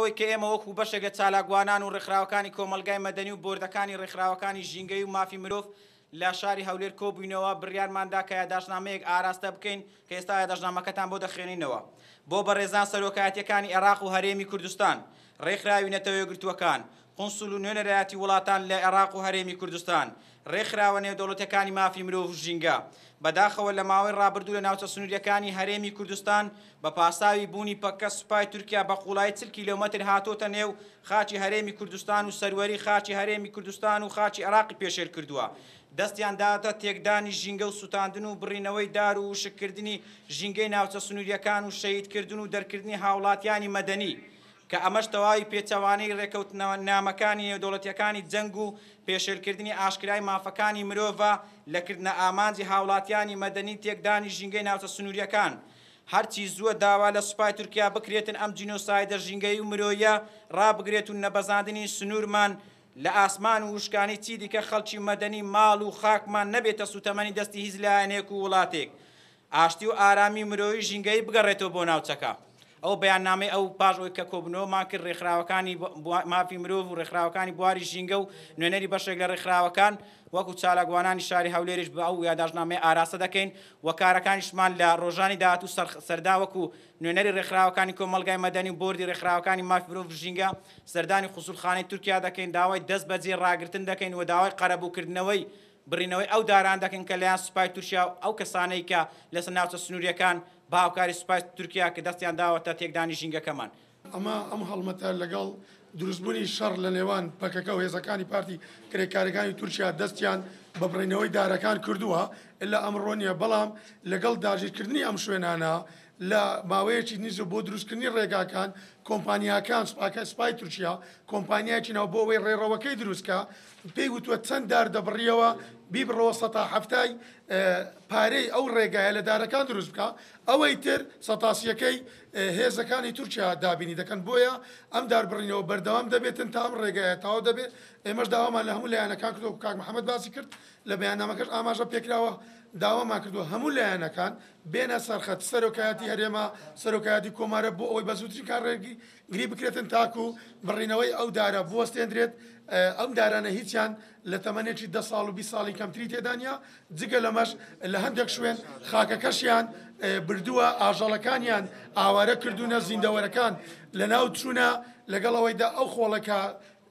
ئەوەی کە ئێمە وەکو بەشێک لە چالاکوانان و ڕێکخراوەکانی کۆمەڵگای مەدەنی و بۆردەکانی ڕێکخراوەکانی ژینگەی و مافی مرۆڤ لە شاری هەولێر کۆبووینەوە، بڕیارماندا کە یاداشتنامەیەک ئاراستە بکەین کە ئێستا یاداشتنامەکەتان بۆ دەخوێنینەوە بۆ بەڕێزان سەرۆکایەتیەکانی عێراق و هەرێمی کوردستان، ڕێکخراوی نەتەوە یەکگرتووەکان، قونسول و نوێنەرایەتی وڵاتان لە عێراق و هەرێمی کوردستان، ڕێکخراوە نێودەوڵەتیەکانی مافی مرۆڤ و ژینگە. بەداخەوە لە ماوەی ڕابردوو لە ناوچە سنووریەکانی هەرێمی کوردستان بە پاساوی بوونی پەککە سوپای تورکیا بە قوڵایی 40 کیلۆمەتر هاتۆتە نێو خاکی هەرێمی کوردستان و سەروەری خاکی هەرێمی کوردستان و خاکی عێراقی پێشێل کردووە. دەستیان داوەتە تێکدانی ژینگە و سوتاندن و بڕینەوەی دار و وشککردنی ژینگەی ناوچە سنووریەکان و شەهیدکردن و دەرکردنی هاوڵاتیانی مەدەنی، کە ئەمەش تەواوی پێچەوانەی ڕێکەوتنامەکانی نێودەوڵەتیەکانی جەنگ و پێشێلکردنی ئاشکرای مافەکانی مرۆڤە لە کردنە ئامانجی هاوڵاتیانی مەدەنی تێکدانی ژینگەی ناوچە سنووریەکان. هەرچی زووە داوا لە سوپای تورکیا بکرێتن ئەم جینۆسایدە ژینگەیی و مرۆییە ڕابگرێت و نەبەزاندنی سنوورمان لە ئاسمان و وشکانی چیدیکە خەڵکی مەدەنی ماڵ و خاکمان نەبێتە سوتەمەنی دەستی هیچ لایەنێک و وڵاتێک. ئاشتی و ئارامی مرۆیی ژینگەیی بگەڕێتەوە بۆ ناوچەکە. ئەو بەیاننامەی ئەو پاش ئەوەی کە کۆبوونەوەمان کرد، ڕێکخراوەکانی مافی مرۆڤ و ڕێکخراوەکانی بواری ژینگە و نوێنەری بەشێک لە ڕێکخراوەکان وەکو چالاکوانانی شاری هەولێریش بە ئەو یاداشتنامەیە ئاراستە دەکەین و کارەکانیشمان لە ڕۆژانی داهاتوو سەردا وەکو نوێنەری ڕێکخراوەکانی کۆمەڵگای مەدەنی و بۆردی ڕێکخراوەکانی مافی مرۆڤ و ژینگە سەردانی قونسوڵخانەی تورکیا دەکەین، داوای دەست بەجێ ڕاگرتن دەکەین و داوای قەرەبووکردنەوەی بڕینەوەی ئەو داران دەکەن کە لەیان سوپای تورکیا و ئەو کەسانەی کە لەسەر ناوچە سنووریەکان بە هاوکاری سوپای تورکیا کە دەستیان داوەتە تێکدانی ژینگەکەمان. ئەمە ئەم هەڵمەتە لەگەڵ دروستبوونی شەڕ لە نێوان پەکەکە و هێزەکانی پارتی کرێکارەکانی تورکیا دەستیان بە بڕینەوەی دارەکان کردووە، ئیلا ئەمڕۆ نییە، بەڵام لەگەڵ داگیرکردنی ئەم شوێنانە لە ماوەیەکی نزیک بۆ دروستکردنی ڕێگاکان کۆمپانیاکان سوپای تورکیا کۆمپانیایەکی ناو بۆ ئەوەی ڕێڕەوەکەی دروستکە پێی وتووە چەند دار دەبڕیەوە بیبڕەوە 70% پارەی ئەو ڕێگایە لە دارەکان دروست بکە، ئەوەی تر 30%ەکەی هێزەکانی تورکیا دابینی دەکەن. بۆیە ئەم داربڕینەوە بەردەوام دەبێتن تا ئەم ڕێگایە تەواو دەبێت. ئێمەش داوامان لە هەموو لایەنەکان کردووە، کاک محەممەد باسی کرد لە بەیاننامەکەش ئاماژە پێکراوە، داوامان کردووە هەموو لایەنەکان بێنە سەرخەت، سەرۆکایەتی هەرێمە، سەرۆکایەتی کۆمارە، بۆ ئەوەی بە زووترین کار ڕێگری بکرێتن تاکو بڕینەوەی ئەو دارە بوەستێندرێت. ئەم دارانە هیچیان لە تەمەنێکی 10 ساڵ و 20 ساڵی کەمتری تێدانە. جگە لەمەش لە هەندێک شوێن خاکەکەشیان بردووە، ئاژەڵەکانیان ئاوارە کردوونە، زیندەوەرەکان لەناو چوونە. لەگەڵ ئەوەیدا ئەو خۆڵەکە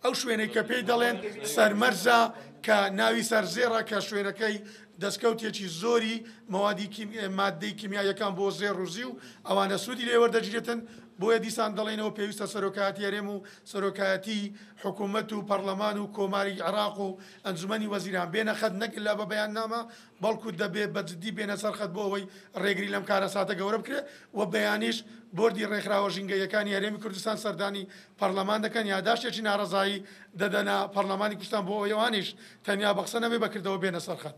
ئەو شوێنەی کە پێی دەڵێن سەرمەرزە کە ناوی سەرزێڕە، کە شوێنەکەی دەستکەوتێکی زۆری مەوادی مادەی کیمیاییەکان بۆ زێڕ و زیو ئەوانە سوودی لێوەردەگیرێتن. بۆیە دیسان دەڵێنەوە پێویستە سەرۆکایەتی هەرێم و سەرۆکایەتی حکوومەت و پەرلەمان و کۆماری عێراق و ئەنجومەنی وەزیران بێنە خەت، نەک ئللا بە بەیاننامە، بەڵکو دەبێت بە جدی بێنە سەر خەت بۆ ئەوەی ڕێگری لەم کارەساتە گەورە بکرێت. و بەیانیش بۆردی ڕێکخراوە ژینگەیەکانی هەرێمی کوردستان سەردانی پەرلەمان دەکەن، یاداشتێکی ناڕەزایی دەدەنە پەرلەمانی کوردستان بۆ ئەوەی ئەوانیش تەنیا بە قسە نەبێ بەکردەوە بێنە سەر خەت.